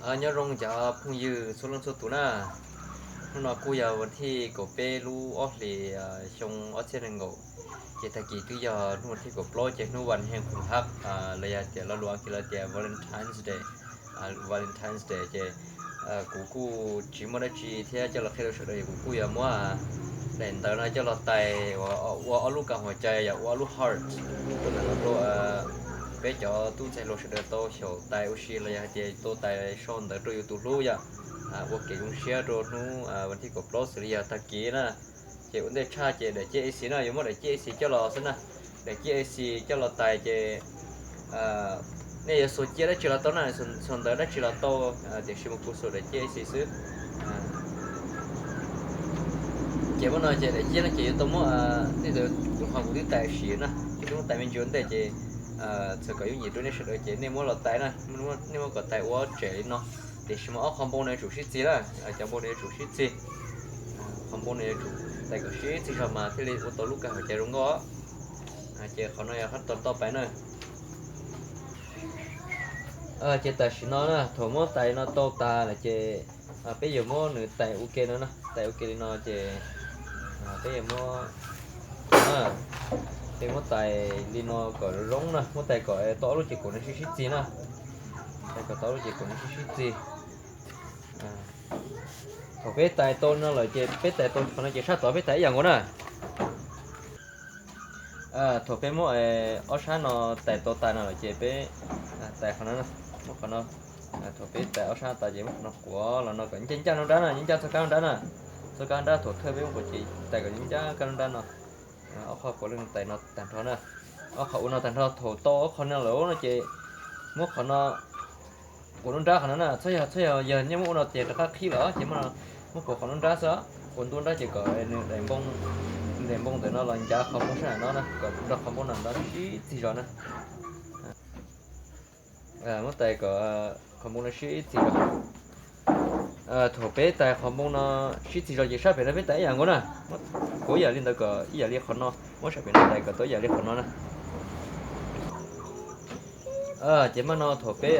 Nyob zoo cov phooj ywg txhua leej txhua tus na. Hnub no kuj yog vas thij kaum peb lub ob hlis xyoo ob txhiab nees nkaum, ces tag kis twb yog hnub vas thij kaum plaub ces hnub Valentine hab, los yog tias lo lus Askiv lawv tias Valentine's Day, Valentine's Day ces kuv kuj tsis muaj dab tsi thiab coj los qhia rau sawv daws, kuv kuj yuav muab daim ntawv no coj los tais ua ob lub kas huam cai, yog ua ob lub heart rau ntawm no rau peb cov tub ntxhais hluas sawv daws tau xyaum tais ua si los yog hais tias tau tais sau ntawv rau yus tus hlub yom, ua kev zoo siab rau hnub vas thij kaum plaub xws li yog tag kis na. Ces ua ntej tshaj ces daim ciaj A C na, yuav muab daim ciaj A C coj los xwb na. Daim ciaj A C coj los tais ces nej yuav xuas ciaj dab tsi los tau na, xuas ntawv dab tsi los tau, tiam sis mas kuv xuas daim ciaj A C xwb. Ces muab no ces daim ciaj no ces yuav tau muab, nej tus ho kuv twb tais sim na, kuv twb muab tais me ntsis ua ntej ces txawm kom yooj yim rau nej sawv daws ces nej muab los tais na, nej muab kom tais ua tsem li no. Tiam sis mas ob qho npoo no yuav tsum sib txig na, cov npoo no yuav tsum sib txig. Qhov npoo no yuav tsum tais kom sib txig zog mas thiaj li ua tau lub kas huam cai zoo nkauj. Ces qhov no yog qhov tau tais na. Ces tam sim no na thaum muab tais no tau tas lawm ces peb yuav muab nws tais ua ke no na, tais ua ke li no ces peb yuav muab, peb muab tais li no kom zoo na, muab tais kom tau ob lub ces kaum no sib sib txig na. Tais kom tau ob lub ces kaum no sib sib txig. Thaum peb tais tau no lawm ces peb tais tau qhov no ces sab tod peb tais ib yam nkaus na. Thaum peb muab ob sab no tais tau tas no lawm ces peb tais qhov no, muab qhov no, thaum peb tais ob sab tas ces muab qhov no quav los no kom ncaj ncaj nruab nrab na, ncaj ncaj txoj kab nruab nrab na. Txoj kab nruab nrab thaum thawj peb muab quav ces tais kom ncaj ncaj kab nruab nrab no. Ob qho quav li no tais no tag nrho na. Ob qho ua no tag nrho, thaum tau ob qho no lawm no ces muab qhov no quav nruab nrab qhov no na, txhob yog, txhob yog, yog nej muab ua no ces rov qab qhib lawm ces muab, muab quav qhov nruab nrab xwb, quav nruab nrab ces kom nws daim npoo, daim npoo ntawm no los ncav qhov npoo sab nram no na, kom nrog qhov npoo nram no sib txig zog na. Muab tais kom qhov npoo no sib txig zog. Thaum peb tais qhov npoo no sib txig zog ces sab pem no peb tais ib yam nkaus na. Quav ib yam li ntawd kom ib yam li qhov no, muab sab pem no tais kom tau ib yam li qhov no na. Ces maj no thaum peb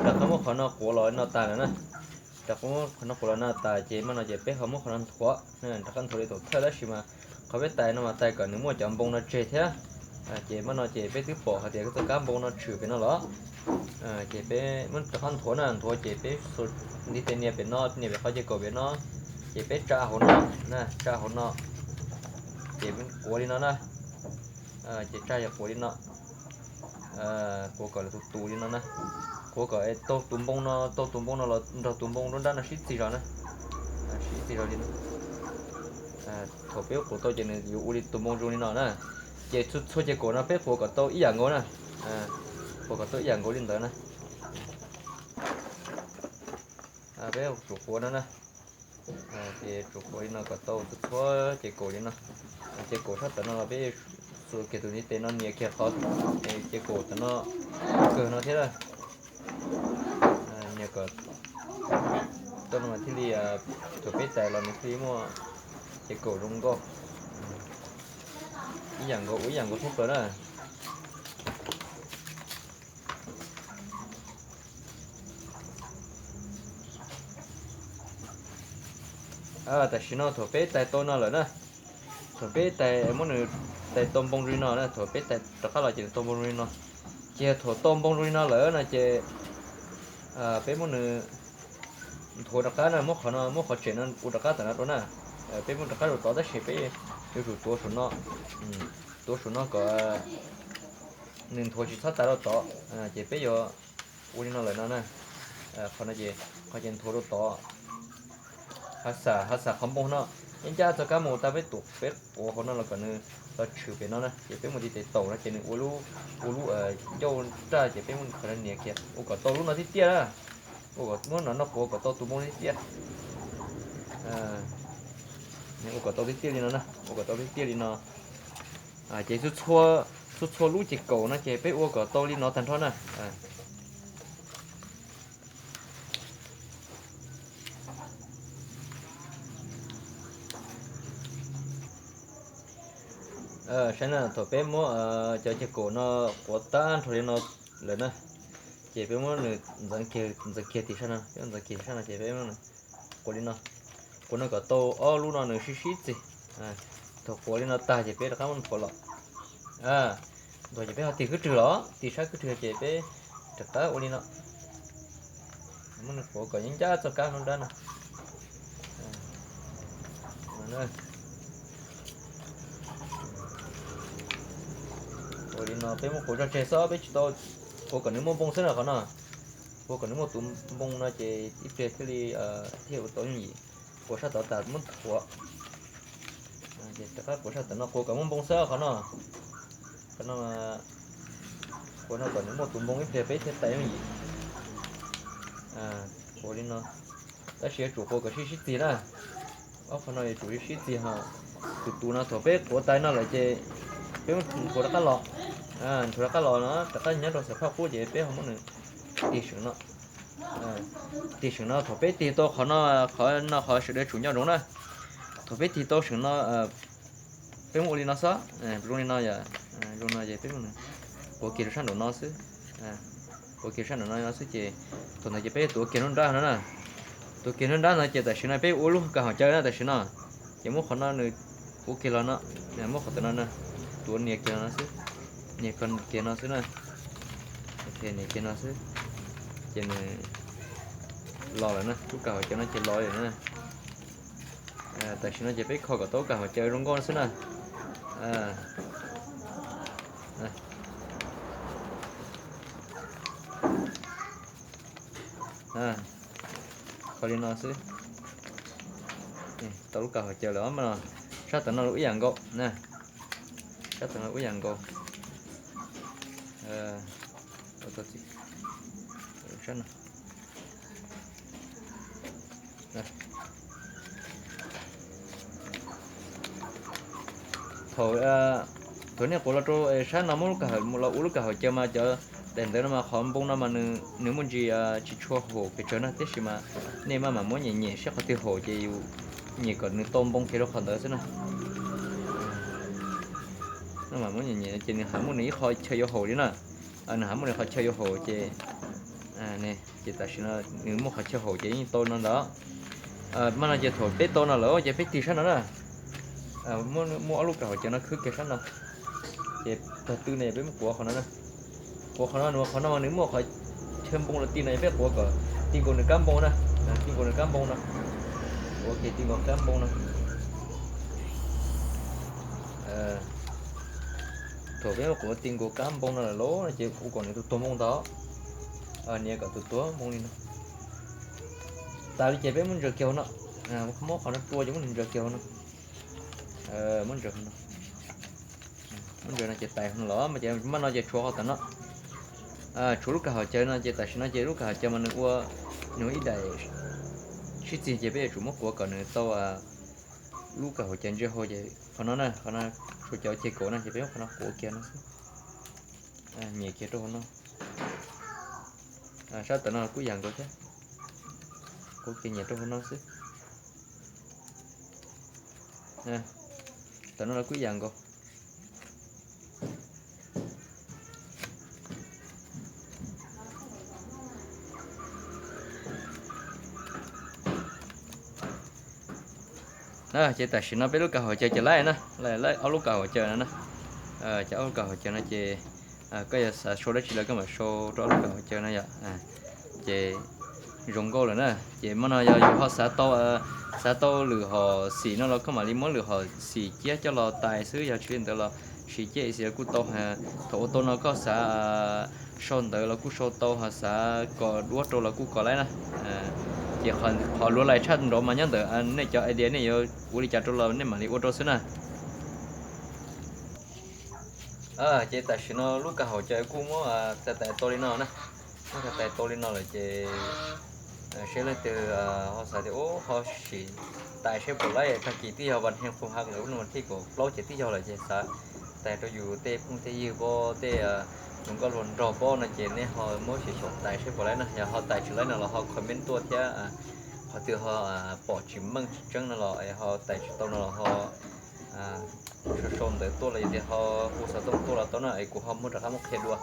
rov qab muab qhov no quav los no tas lawm na, rov qab muab qhov no quav los no tas ces maj no ces peb ho muab qhov no nthuav, rov qab nthuav li thaum thawj tab sis mas qhov peb tais no mas tais kom nws muaj cov npoo no tseg thiab. Ces maj no ces peb twb pom hais tias txoj kab npoo no tshwm pem no los, ces peb muab rov qab nthuav na, nthuav ces peb ntiv tes nias pem no, nias pem qhov ces kaum pem no, ces peb tsa hauv no na, tsa hauv no, ces quav li no na. Ces tsa yog quav li no, quav kom lawv tus tus li no na, quav kom tau tus npoo no, tau tus npoo no los nrog tus npoo nruab nrab no sib txig zog na, sib txig zog li no. Thaum peb quav tau ces nws yuav ua li tus npoo zoo li no na. Ces txhua txhua ces kaum no peb quav kom tau ib yam nkaus na, quav kom tau ib yam nkaus li ntawd na. Peb tsum quav no na, ces tsum quav li no kom tau txhua txhua ces kaum li no. Ces kaum sab tom no los peb xuas kiag tus ntiv tes no nias kiag qhov ces kaum tom no kawg no thiab na. Nias kom tau no mas thiaj li, thaum peb tais los nws thiaj li muaj ces kaum zoo nkauj. Ib yam nkaus ua ib yam nkaus thoob plaws na. Tam sim no thaum peb tais tau no lawm na, thaum peb tais muab nws tais tau npoo zoo li no na, thaum peb tais rov qab los ces nws tau npoo zoo li no. Ces thaum tau npoo zoo li no lawm no ces peb muab nws nthuav rov qab na, muab qhov no, muab qhov tseem no ua rov qab tom no rau na. Peb muab rov qab rau tod tab sis peb yuav tsum tuav saum no, tuav saum no kom nws nthuav tsis txhob tas rau tod. Ces peb yuav ua li no lawm no na. Qhov no ces qhov ces nthuav rau tod. Hav xas, hav xas qhov npoo no, ncaj ncaj txoj kab npoo tas peb tus peb quav hauv no los kom nws los tshwm pem no na, ces peb muab ntiv tes taum no ces nws ua lub, ua lub ncauj raj ces peb muab qhov no nias kiag ua kom tau lub no tiag tiag na. Ua kom muab no no quav kom tau tus npoo tiag tiag. Ua kom tau tiag tiag li no na, ua kom tau tiag tiag li no. Ces txhua txhua lub ces kaum no ces peb ua kom tau li no tag nrho na. Saib na, thaum peb muab cov ces kaum no quav tag nrho li no lawm na, Ces peb muab nws ntxeev kiag, ntxeev kiag tim sab no, peb ntxeev kiag tim sab no ces peb muab nws quav li no. Quav no kom tau ob lub no nws sib sib txig. Thaum quav li no tag ces peb rov qab muab nws quav los. Nthuav ces peb ho tig kwj rwg los, tig sab kwj rwg ces peb rov qab ua li no. Muab nws quav kom ncaj ncaj txoj kab nruab nrab no. Ua li no peb muab quav tso tseg xwb, peb tsis tau quav kom nws muaj npoo xwb na qhov no. Quav kom nws muaj tus npoo no ces ib pliag thiaj li, thiaj ua tau yooj yim. Quav sab tod tas muab nthuav. Rov qab quav sab tom no, quav kom muaj npoo xwb qhov no. Qhov no, quav no kom nws muaj tus npoo ib pliag peb thiaj tais yooj yim. Quav li no, tab sis yuav tsum quav kom sib sib txig na. Ob qhov no yuav tsum sib sib txig ho. Tus tus no thaum peb quav tas no lawm ces peb muab nthuav rov qab los. Nthuav rov qab los no rov qab nyob rau xav phaj qub ces peb ho muab nws tig seem no. Tig seem no, thaum peb tig tau qhov no, qhov no qhov sawv daws tsum nco ntsoov na. Thaum peb tig tau seem no, peb muab ua li no xwb, zoo li no yom, zoo no ces peb muab quav kiag rau sab nraum no xwb. Quav kiag sab nraum no xwb ces thaum ntawd ces peb tuav kiag nruab nrab no na. Tuav kiag nruab nrab no ces tam sim no peb ua lub kawm haum caw na tam sim no. Ces muab qhov no nws quav kiag los no, muab qhov tom no na, tuav nias kiag los no xwb, nias kiag no xwb na. Nias kiag no xwb, ces nws los lawm na, lub kawm haum caw no ces los lawm na. Tam sim no ces peb kho kom tau lub kawm haum caw zoo nkauj xwb na. Kho li no xwb. Tau lub kawm haum caw lawm no, sab tom no los ib yam nkaus na. Sab tom no ib yam nkaus. Thaum, thaum nej quav los rau sab no muab lub kawm haum los ua lub kawm haum caw mas cov daim ntawv no mas qhov npoo no mas nws muaj ntsis tsis tshua haum pes tsawg na, tiam sis mas nej maj mam muab nyem nyem seb qhov twg haum ces yus nyem kom nws tau npoo kiag rau qhov ntawd xwb na. Maj mam muab nyem nyem ces nws haj muaj nws ib qho chaw yuav haum li na. Nws haj muaj nws qhov chaw yuav haum ces, ces tam sim no nws muaj qhov chaw haum ces yeej tau no ntawd. Mas no ces thaum peb tau no lawm ces peb tig sab no na. Muab ob lub kawm haum caw no khwb kiag sab no. Ces tog tw no peb muab quav qhov no na. Quav qhov no, qhov no mas nws muaj qhov chaw npoo los ti no, peb quav kom ti nkaus nws kab npoo na. Ti nkaus nws kab npoo no. Quav kiag ti nkaus kab npoo no. Thaum peb muab quav ti nkaus kab npoo no lawm lauj no ces ua kom nws tus tuag npoo ntag. Nias kom tus tuag npoo li no. Tas li ces peb muab ntsaws kiag hauv no. Muab qhov no tua ces muab nws ntsaws kiag hauv no. Muab ntsaws hauv no. Muab ntsaws no ces tais hauv no los mas ces maj no ces tshuav qhov tom no. Tshuav lub kawm haum caw no ces tam sim no ces lub kawm haum caw mas nws ua, nws ua ib daim sib txig ces peb yuav tsum muab quav kom nws tau lub kawm haum caw ntsia hauv ces qhov no na, qhov no tshuav cov ceg kaum na ces peb muab qhov no quav kiag no xwb. Nyem kiag rau hauv no. Sab tom no los kuj yam nkaus thiab. Quav kiag nyem rau hauv no xwb. Tom no los kuj yam nkaus. Ces tam sim no peb lub kawm haum caw ces laib na, laib ob lub kawm haum caw no na. Ces ob lub kawm haum caw no ces koj yuav xav sau dab tsi los koj mam sau rau ob lub kawm haum caw no yom. Ces zoo nkauj lawm na. Ces maj no yog yus ho xav tau, xav tau lwm hom xim no los koj mam li muab lwm hom xim ciab coj los tais xwb, yog tsis li ntawd los siv ciab ib xim los kuj tau. Thaum ua tau no koj xav sau ntawv los kuj sau tau, ho xav kos duab rau los kuj kos laib na. Ces qhov luav lais tshaj nrov mas nyob ntawm nej cov idea nej yuav ua li cas rau los nej mam li ua rau xwb na. Ces tam sim no lub kawm haum caw kuj muab txais tais tau li no na. Muab txais tais tau li no lawm ces seb leej twg ho xav tias ub ho sim tais seb puas laib, tag kis twb yog vas heej qus ha lawm, lub no vas thib kaum plaub ces twb yog lawm ces xav tais rau yus tej phooj tej ywg pob, tej hluas nkauj hluas nraug pob no ces nej ho muab sim xyaum tais seb puas laib na. Yog ho tais tsis laib no los ho comment tuaj thiab, qhov twg ho pom tsis meej tsis tseeb no los ho tais tsis tau no los ho sau sau ntawv tuaj los yog tias ho hu xov tooj tuaj los tau na, es kuv ho muab rov qab muab qhia dua.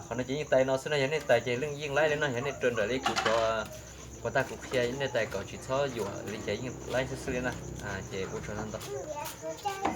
Qhov no ces yeej tais no xwb no, yog nej tais ces yeej laib li no, yog nej raws nraim li kuv cov, puas tag kuv qhia nej tais kom tsis txhob yuam li ces yeej laib xwb xwb li na. Ces ua tsaug ntau ntau.